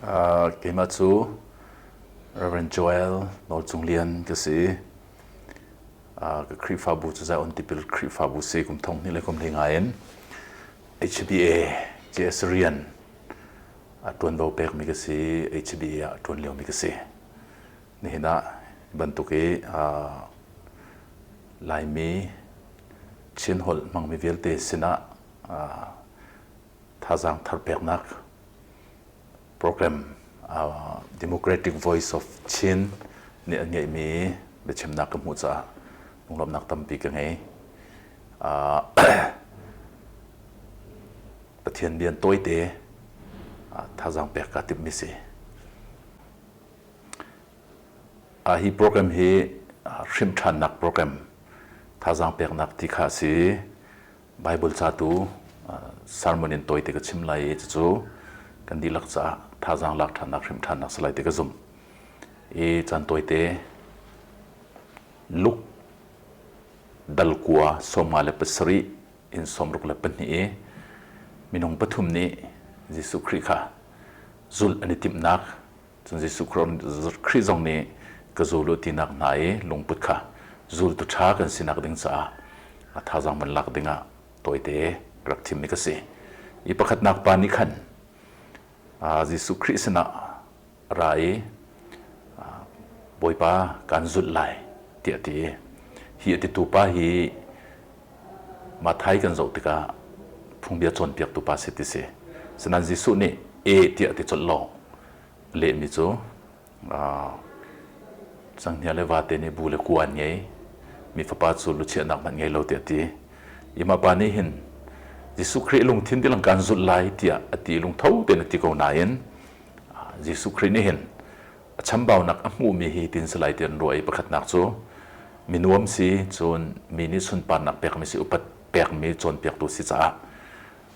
Keimah cu Reverend Joel Nawl Cung Lian ka si. Ka Khrihfabu cu Zion Tipil Khrihfabu si kum thong hnih le kum hlei ngai in HBA JS rian a ṭuanvo pekmi ka si. HBA ah a ṭuan liomi ka si. Nihin ah bantuk i Laimi Chin holh hmangmi vialte sinah thazaang thar peknak program Democratic Voice of Chin nih an ngeihmi biachimnak ka hmuh caah lunglawmhnak tampi ka ngei. Pathian rian tawite thazaang pek kaa timhmi si. Hi program hi hrimhṭhannak program thazaang peknak ti kha a si. Baibal ca tu sermon in tawite ka chim lai i cucu kan dihlak caah thazaang lak ṭhannak hrimhṭhannak si lai ti ka zumh. I caan tawite Luke dal kua 57 in 62 i minung pathum nih Jesuh Khrih kha zulh an i timhnak cun Jesuh Khrih zong nih ka zul u tinak hna i lungput kha zultu ṭha kan sinak ding caah a thazaang van lak dingah tawite rak thimmi ka si. I pakhatnak pa nih khan Jesuh Khrih sinah ra i Bawipa kaan zulh lai tiah a ti. Hi a titu pa hi Matthai kan zoh tikah phungbia cawnpiaktu pa si ti si. Sinain Jesuh nih e tiah a ti colh lo. Lehmi cu canghngia le vate nih bu le kua an ngei. Mi fapa cu luchiahnak hmanh ngei lo tiah a ti. I mah pa nih hin Jesuh Khrih lungthin tilang kaan zulh lai tiah a ti lungtho tein a ti ko nain Jesuh Khrih nih hin a chambaunak a hmuhmi hi tin si lai ti an ruah i pakhatnak cu mi nuam si cun mi nih sunparnak pekmi si upat pekmi cawnpiaktu si caah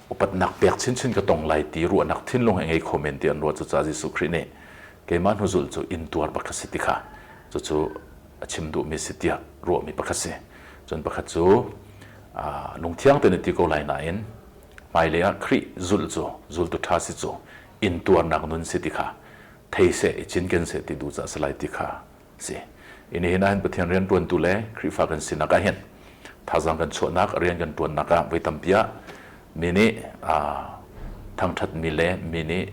upatnak pek chinchin ka tong lai ti ruahnak thinlung he ngei kho men ti an ruah cucaah Jesuh Khrih nih keimah hnuzulh cu intuar bak ka si ti kha cucu a chim duhmi si tiah ruahmi pakhat si cun pakhat cu lungthiang tein ti ko lai nain hmailei ah Khrih zulh cu zultu ṭha si cu intuarnak nun si ti kha thei seh i cinken seh ti duh caah si lai ti kha si. Ini hin ahhin Pathian rian ṭuantu le Khrihfa kan sinak ah hin thazaang kan chuahnak rian kan ṭuannak ah voi tampi ah mi nih thangṭhatmi le mi nih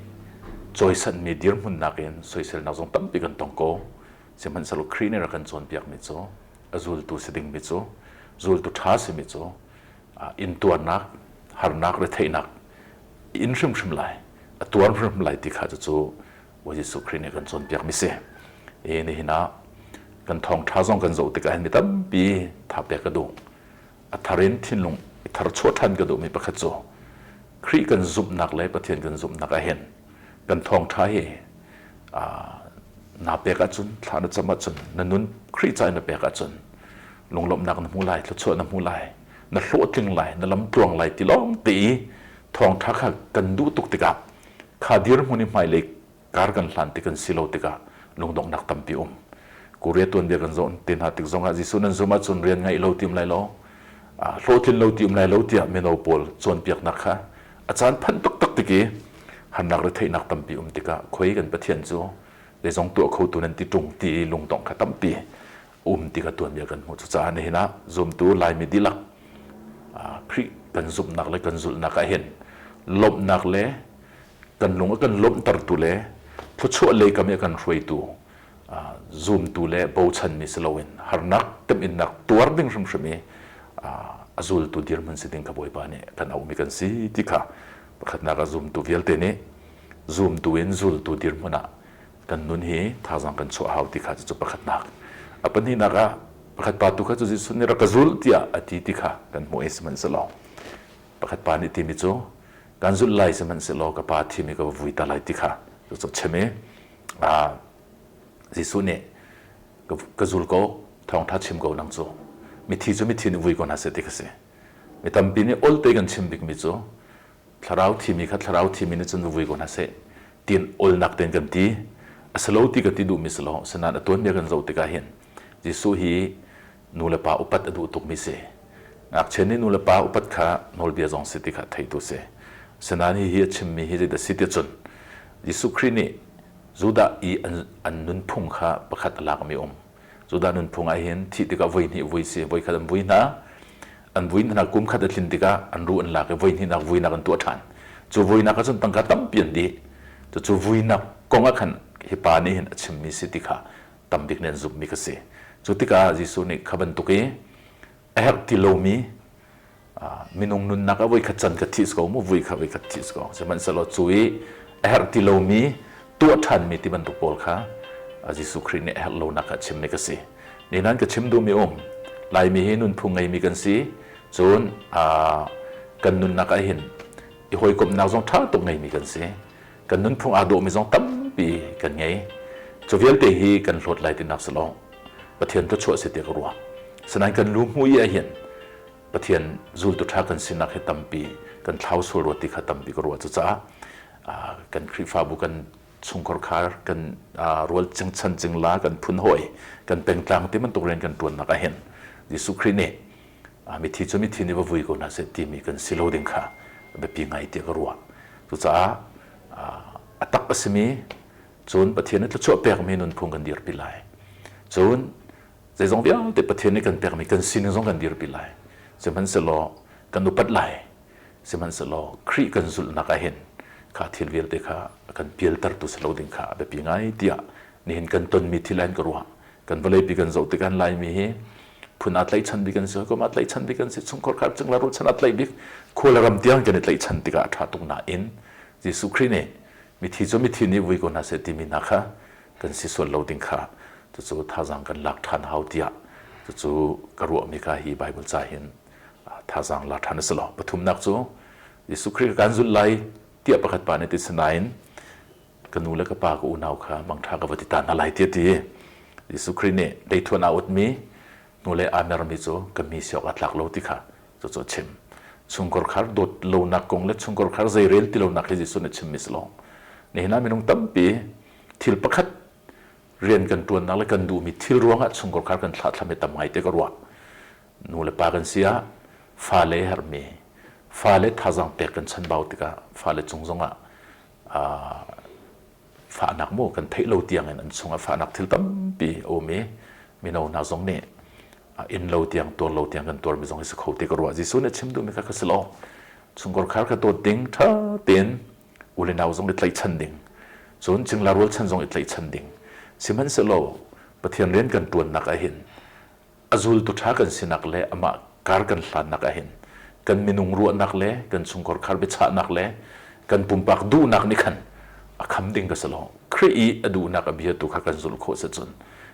cawisanmi dirhmunnak in soiselnak zong tampi kan tong ko. Sihmanhsehlaw Khrih nih rak kan cawnpiakmi cu a zultu si dingmi cu zultu ṭha simi cu intuarnak harnak retheihnak in hrimhrim lai a tuar hrimhrim lai ti kha cucu Bawi Jesuh Khrih nih kan cawnpiak mi si. E nihin ah kan thawngṭha zong kan zoh tikah hin mi tampi tha pek ka duh. A thar in thinlung i thar chuah ṭhan ka duhmi pakhat cu Khrih kan zumhnak le Pathian kan zumhnak ah hin kan thawngṭha hi naa pek ahcun thla na cam ahcun na nun Khrih ca in na pek ahcun lunglawmhnak na hmu lai thluachuah na hmu lai na hlawhtling lai na lam tluang lai ti lawng te i thawngṭha kha kan duh tuk tikah kha dirhmun i hmailei kar kan hlan ti kan si lo tikah lungdonghnak tampi um Korea tuanbia kan zoh te hna tik zongah Jesuh nan zum ahcun rian ngaih lo ti um lai lo hlawhtlin lo ti um lai lo tiah mino pawl cawnpiaknak kha a caan phanh taktak tik i harnak le theihnak tampi um tikah khoi kan Pathian cu zeizong tuah khotu nan ti ṭung ti i lungdongh kha tampi um ti kha tuanbia kan hmuh. Cucaah nihin ah zumtu Laimi dihlak Khrih kan zumhnak le kan zulhnak ah hin lawmhnak le kan lung a kan lawmhtertu le thluachuah lei kam i a kan hruaitu zumtu le bochanmi si loin harnak teminnak tuar ding hrimhrim i a zultu dirhmun si ding kha Bawipa nih kan auhmi kan si ti kha pakhatnak ah zumtu vialte nih zumtu in zultu dirhmun ah kan nun hi thazaang kan chuah hau ti kha cucu pakhatnak. A pahnihnak ah pakhat pa tu kha cu Jesuh nih rak ka zul tiah a ti ti kha kan hmuh i sihmanhsehlaw pakhat pa nih timi cu kan zulh lai sihmanhsehlaw ka pa thimi ka va vui ta lai ti kha cucu chim i Jesuh nih ka zul ko thawngṭha chim ko nang cu mithi cu mithi nih vui ko hna seh ti kha si. Mi tampi nih olte kan chim bikmi cu thlarau thimi kha thlarau thimi nih cun va vui ko hna seh tiin olnak tein kan ti a si lo ti ka ti duhmi si lo sinain a tuanbia kan zoh tikah hin Jesuh hi nu le pa upat a duh tukmi si ngakchia nih nu le pa upat kha nawlbia zong si ti kha theitu si sinain hi hi a chimmi hi zeidah si ti cun Jesuh Khrih nih Judah i an nunphung kha pakhat a lakmi um. Judah nunphung ah hin thih tikah voi hnih vui si, voi khat an vui hna. An vui hna kum khat a tlin tikah an ruh an lak i voi hnihnak vuinak an tuah ṭhan. Cu vuinak ah cun tangka tampi an dih. Cucu vuinak kong ah khan hi pa nih hin a chimmi si ti kha tambik nih an zumhmi ka si. Cu tikah Jesuh nih kha bantuk i a herh ti lomi minung nunnak ah voikhat can ka thih ko mu vui kha voikhat thih ko sihmanhsehlaw cu i a herh ti lomi tuah ṭhanmi ti bantuk pawl kha Jesuh Khrih nih a herh lonak kha a chimmi ka si. Ni nan ka chim duhmi um Laimi hi nunphung ngeimi kan si cun kan nunnak ah hin i hawikomhnak zong ṭha tuk ngeimi kan si. Kan nunphung aa dawhmi zong tampi kan ngei. Cu vialte hi kan hlawt lai tinak si lo. Pathian thluachuah si tiah ka ruah. Sinain kan lu hmu i ahhin Pathian zultu ṭha kan sinak hi tampi kan thlau sual rua ti kha tampi ka ruah. Cucaah kan Khrihfabu kan chungkhar khar kan rual chan cingla kan phun hawi kan pengtlang ti bantuk rian kan ṭuannak ahhin Jesuh Khrih nih mithi cu mithi nih va vui ko hna seh timi kan si lo ding kha biapi ngai tiah ka ruah. Cucaah a tak a simi cun Pathian nih thluachuah pekmi nunphung kan dirpi lai. Cun zeizong vialte Pathian nih kan pekmi kan sining zong kan dirpi lai. Sihmanhsehlaw kan upat lai. Sihmanhsehlaw Khrih kan zulhnak ah hin kha thil vialte kha a kan pialtertu si lo ding kha a biapi ngai tiah nihin kan tonmi thil ah hin ka ruah. Kan vawleipi kan zoh tikah Laimi hi phun aa tlaihchan bik kan si, hawikom aa tlaihchan bik kan si, chungkhar khar cingla rualchan aa tlaih bik, khua le ram tiang kan i tlaihchan tikah a ṭha tuk nain Jesuh Khrih nih mithi cu mithi nih vui ko hna seh timi hna kha kan si sual lo ding kha cucu thazaang kan lak ṭhan hau tiah cucu ka ruahmi kha hi Bible ca hin thazaang la ṭhan a si lo. Pathumnak cu Jesuh Khrih kan zulh lai tiah pakhat pa nih ti si nain ka nu le ka pa ka unau kha mangṭha ka va ti ta hna lai tiah ti. Jesuh Khrih nih deithuan aa utmi hnulei aa mermi cu ka mi si awk aa tlak lo ti kha cucu a chim. Chungkhar khar dawt lonak kong le chungkhar khar zeirel ti lonak hi Jesuh nih a chimmi si lo. Nihin ah minung tampi thil pakhat rian kan ṭuannak le kan duhmi thil ruangah chungkhar khar kan thlahthlam hi tam ngai te ka ruah. Nu le pa kan si ah fale herhmi fale thazaang pek kan chanbau tikah fale cung zongah fahnak maw kan theih lo tiang in an chungah fahnak thil tampi a um i mino hna zong nih inn lo tiang tuar lo tiang kan tuarmi zong hi si kho ti ka ruah. Jesuh nih a chim duhmi kha ka si lo. Chungkhar khar kha dawt ding ṭha tein u le nau zong i tlaihchan ding. Cun cingla rualchan zong i tlaihchan ding. Sihmanhsehlaw Pathian rian kan ṭuannak ah hin a zultu ṭha kan sinak le amah kar kan hlannak ahhin kan minung ruahnak le kan chungkhar khar biachahnak le kan pumpak duhnak nih khan a kham ding ka si lo. Khrih i a duhnak a bia tu kha kan zulh khawh cun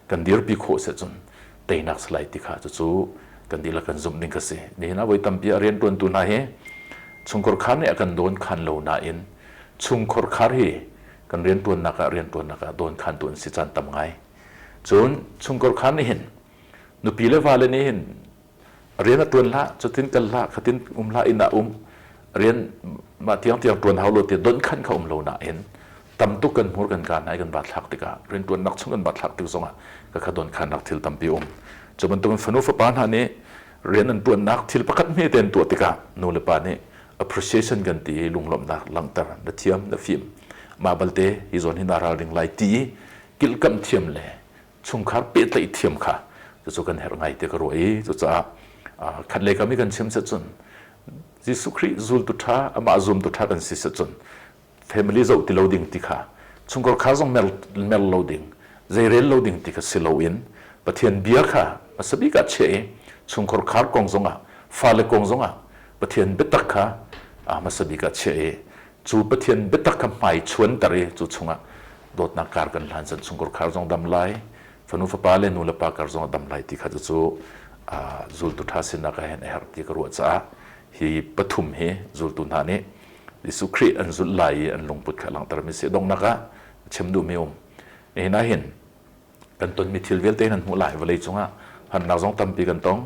kan dirpi khawh cun teinak si lai ti kha cucu kan dihlak kan zumh ding ka si. Nihin ah voi tampi a rianṭuantu hna hi chungkhar khar nih a kan dawn khan lo nain chungkhar khar hi kan rianṭuannak ah rianṭuannak ah dawn khantu an si caan tam ngai. Cun chungkhar khan nih hin nupi le vale nih hin rian a ṭuan hlah, cutin kal hlah, khatin um hlah, inn ah um, rian mah tiang tiang ṭuan hau lo ti donh khan kha um lo nain tam tuk kan hmur kan kaan i kan va thlak tikah rian ṭuannak chung kan va thlak tik zongah ka kha don khannak thil tampi um. Cu bantukin fanu fapa hna nih rian an ṭuannak thil pakhat hme te an tuah tikah nu le pa nih appreciation kan ti i lunglawmhnak langhter na thiam na fim mah balte hi zawn hi naa ralring lai ti i kilhkamh thiam le chungkhar pehtlaih thiam kha cucu kan herh ngai ti ka ruah i cucaah khat lei kam i kan chim set cun Jesuh Khrih zultu ṭha amah zumtu ṭha kan si set cun family zoh ti lo ding ti kha chungkhar kha zong mer, mer lo ding zeirel lo ding ti kha si loin Pathian bia kha hmasa bik ah chiah i chungkhar khar kong zongah fale kong zongah Pathian biatak kha hmasa bik ah chiah i cu Pathian biatak kha hmai chuanter i cu chungah dawtnak kar kan hlan cun chungkhar khar zong dam lai fanu fapa le nu le pa kar zong a dam lai ti kha cucu zultu ṭha sinak ah hin a herh ti ka ruah caah hi pathum hi zultu hna nih Jesuh Khrih an zulh lai i an lungput kha langhtermi si donghnak ah chim duhmi um nihin ah hin kan tonmi thil vialte nan hmuh lai vawlei cungah harnak zong tampi kan tong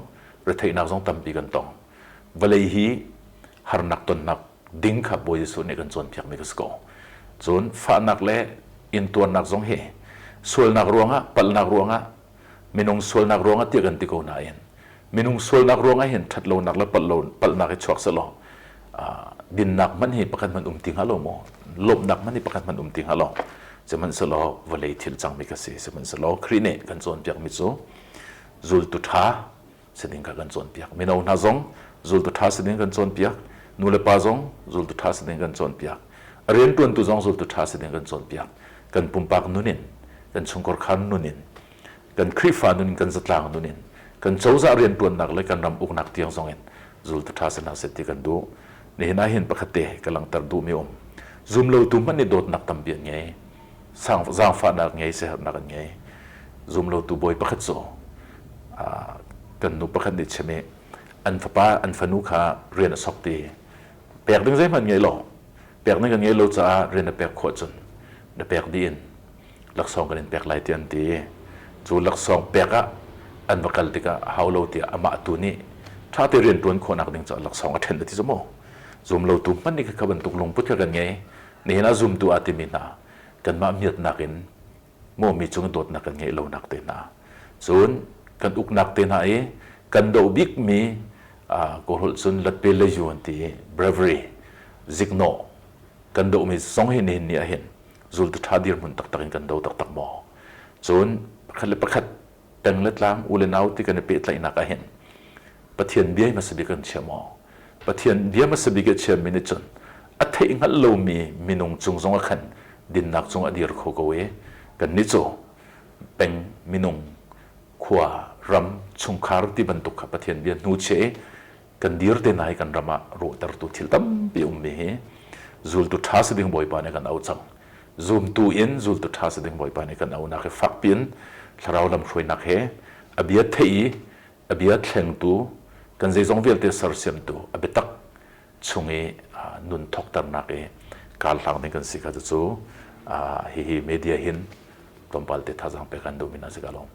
retheihnak zong tampi kan tong vawlei hi harnak tonnak ding kha Bawi Jesuh nih kan cawnpiakmi ka si ko. Cun fahnak le intuarnak zong hi sualnak ruangah, palhnak ruangah, minung sualnak ruangah tiah kan ti ko nain minung sualnak ruangah hin ṭhatlonak le palhnak hi chuak selaw dinnak hmanh hi pakhat hmanh um ti hnga lo maw? Lawmhnak hmanh hi pakhat hmanh um ti hnga lo. Sihmanhsehlaw vawlei thil cangmi ka si. Sihmanhsehlaw Khrih nih kan cawnpiakmi cu zultu ṭha si ding kha kan cawnpiak. Mino hna zong zultu ṭha si ding kan cawnpiak. Nu le pa zong zultu ṭha si ding kan cawnpiak. A rianṭuantu zong zultu ṭha si ding kan cawnpiak. Kan pumpak nun in, kan chungkhar nun in, kan Khrihfa nun in, kan zatlang nun in, kan cozah rianṭuannak le kan ram uknak tiang zong in zultu ṭha si hna seh ti kan duh. Nihin ah hin pakhat te ka langhter duhmi um. Zumlotu hmanh nih dawtnak tampi an ngei. Zaangfahnak ngei, siaherhnak an ngei. Zumlotu bawi pakhat cu kan nu pakhat nih chim i an fapa an fanu kha rian a sok ti. Pek ding zeihmanh ngei lo. Pek ding kan ngei lo caah rian na pek khawh cun na pek dih in laksawng kan in pek lai ti an ti. Cu laksawng pek ah an va kal tikah hau lo tiah amah tu nih ṭha te rian ṭuan khawhnak ding caah laksawng a ṭhen a ti cu mu. Zumlotu hmanh nih kha bantuk lungput kha kan ngei. Nihin ah zumtu aa timi hna kanmah miatnak in maw mi cung dawtnak kan ngeih lonak te hna. Cun kan uknak te hna i kan doh bikmi kawlholh cun latpe le yu an ti i bravery ziknawh kan dohmi zong hi nihin ni ah hin zultu ṭha dirhmun taktak in kan do taktak maw? Cun pakhat le pakhat peng le tlang u le nau ti kan i pehtlaihnak ah hin Pathian bia hmasa bik kan chia maw? Pathian bia hmasa bik a chiami nih cun a theih hngalh lomi minung cung zong ah khan dinnak cung a dir kho ko i kannih cu peng minung khua ram chungkhar ti bantuk kha Pathian bia hnu chia i kan dir te na hi kan ram ah rawhtertu thil tampi ummi hi zultu ṭha si ding Bawipa nih kan auh cang. Zumtu in zultu ṭha si ding Bawipa nih kan auhnak hi fakpi in thlarau lamhruainak he a bia theih i a bia thlengtu kan zeizong vialte sersiamtu a biatak chung i nun thawkternak i karhlang ding kan si kha cucu hihi media hin tlawmpal te thazaang pek an duhmi hna si ka lawm.